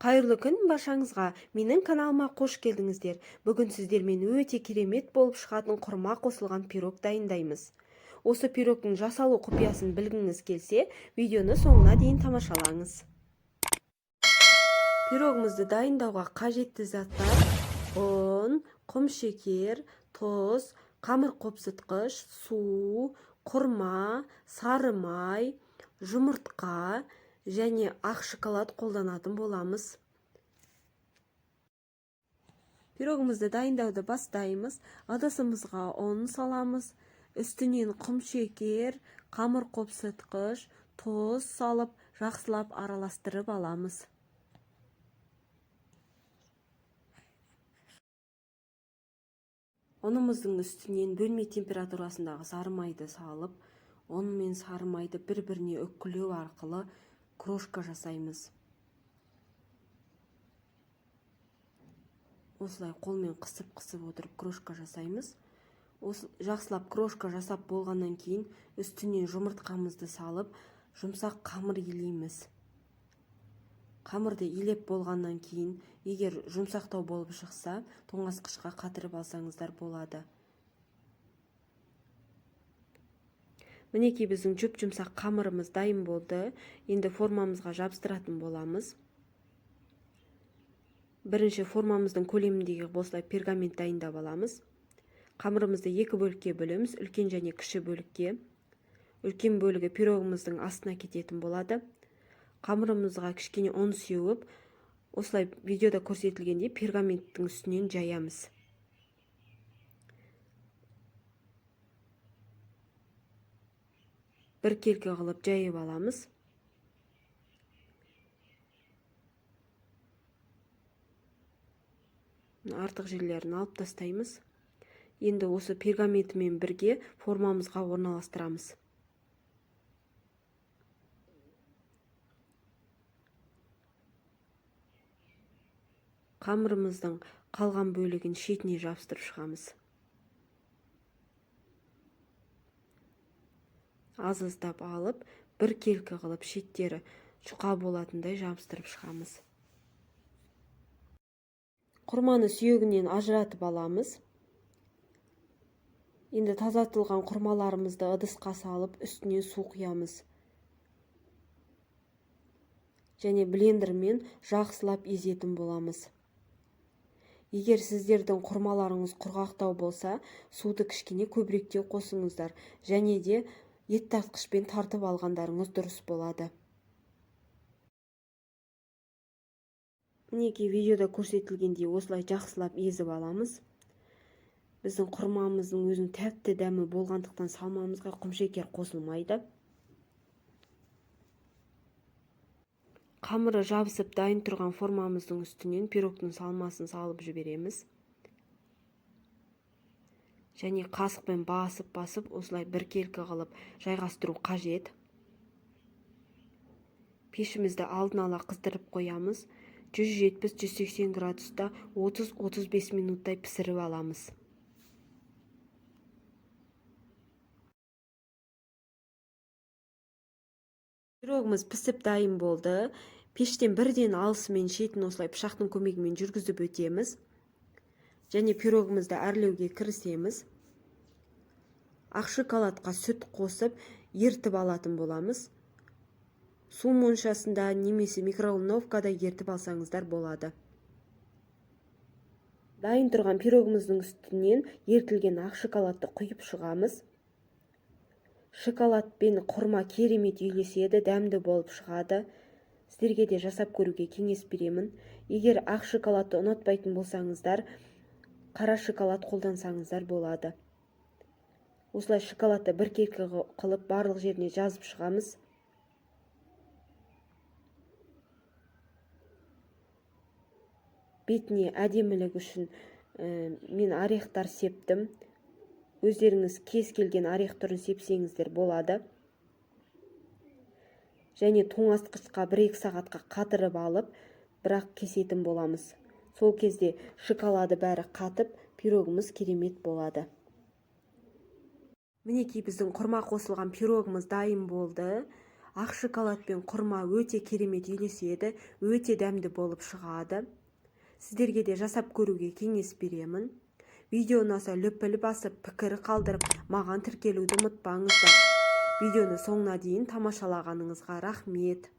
Қайырлы күн баршаңызға! Менің каналыма қош келдіңіздер. Бүгін сіздермен өте керемет болып шығатын құрма қосылған пирог дайындаймыз. Осы пирогтың жасалу құпиясын білгіңіз келсе, видеоны соңына дейін тамашалаңыз. Пирогымызды дайындауға қажетті заттар: ұн, құмшекер, тұз, қамыр қопсытқыш, су, құрма, сары май, жұмыртқа және ақ шоколад қолданатын боламыз. Пирогымызды дайындауды бастаймыз. Ыдысымызға ұн саламыз, үстінен құмшекер, қамыр қопсытқыш, тұз салып, жақсылап араластырып аламыз. Ұнымыздың үстінен бөлме температурасындағы сары майды салып, ұн мен сары майды бір-біріне үкілеу арқылы крошка жасаймыз. Осылай қолмен қысып-қысып отырып крошка жасаймыз. Осы жақсылап крошка жасап болғаннан кейін үстіне жұмыртқамызды салып, жұмсақ қамыр илейміз. Қамырды илеп болғаннан кейін, егер жұмсақтау болып шықса, тоңазытқышқа қатырып алсаңыздар болады. Мінекей біздің жұп-жұмсақ қамырымыз дайын болды. Енді формамызға жабыстыратын боламыз. Бірінші формамыздың көлеміндегі осылай пергамент дайындап аламыз. Қамырымызды екі бөлікке бөлеміз, үлкен және кіші бөлікке. Үлкен бөлігі пирогымыздың астына кететін болады. Қамырымызға кішкене ұн сеуіп, осылай видеода көрсетілгендей пергаменттің үстінен жаямыз. Біркелкі қылып жайып аламыз. Артық жерлерін алып тастаймыз. Енді осы пергаментімен бірге формамызға орналастырамыз. Қамырымыздың қалған бөлігін шетіне жабыстырып шығамыз. Аз-аздап алып, біркелкі қылып шеттері жұқа болатындай жабыстырып шығамыз. Құрманы сүйегінен ажыратып аламыз. Енді тазартылған құрмаларымызды ыдысқа салып, үстіне су құямыз. Және блендермен жақсылап езетін боламыз. Егер сіздердің құрмаларыңыз құрғақтау болса, суды кішкене көбіректеу қосыңыздар. Және де ет тартқышпен тартып алғандарыңыз дұрыс болады. Мінекей видеода көрсетілгендей осылай жақсылап езіп аламыз. Біздің құрмамыздың өзінің тәтті дәмі болғандықтан салмамызға құмшекер қосылмайды. Қамыры жабысып дайын тұрған формамыздың үстінен пирогтың салмасын салып жібереміз. Және қасықпен басып-басып осылай біркелкі қылып жайғастыру қажет. Пешімізді алдын ала қыздырып қоямыз. 170-180 градуста 30-35 минуттай пісіріп аламыз. Пирогымыз пісіп дайын болды. Пештен бірден алысымен шетін осылай пышақтың көмегімен жүргізіп өтеміз. Және пирогымызды әрлеуге кірісеміз. Ақ шоколадқа сүт қосып, ертіп алатын боламыз. Су моншасында немесе микроволновкада ертіп алсаңыздар болады. Дайын тұрған пирогымыздың үстінен ертілген ақ шоколадты құйып шығамыз. Шоколад пен құрма керемет үйлеседі, дәмді болып шығады. Сіздерге де жасап көруге кеңес беремін. Егер ақ шоколадты ұнатпайтын болсаңыздар, қара шоколад қолдансаңыздар болады. Осылай шоколадты біркелкі қылып барлық жеріне жазып шығамыз. Бетіне әдемілік үшін мен орехтар септім. Өздеріңіз кез келген орех түрін сепсеңіздер болады. Және тоңазытқышқа 1-2 сағатқа қатырып алып, бірақ кесетін боламыз. Сол кезде шоколады бәрі қатып, пирогымыз керемет болады. Мінекей біздің құрма қосылған пирогымыз дайын болды. Ақ шоколад пен құрма өте керемет үйлеседі, өте дәмді болып шығады. Сіздерге де жасап көруге кеңес беремін. Видео ұнаса, лүпіл басып, пікір қалдырып, маған тіркелуді ұмытпаңыздар. Видеоны соңына дейін тамашалағаныңызға рахмет.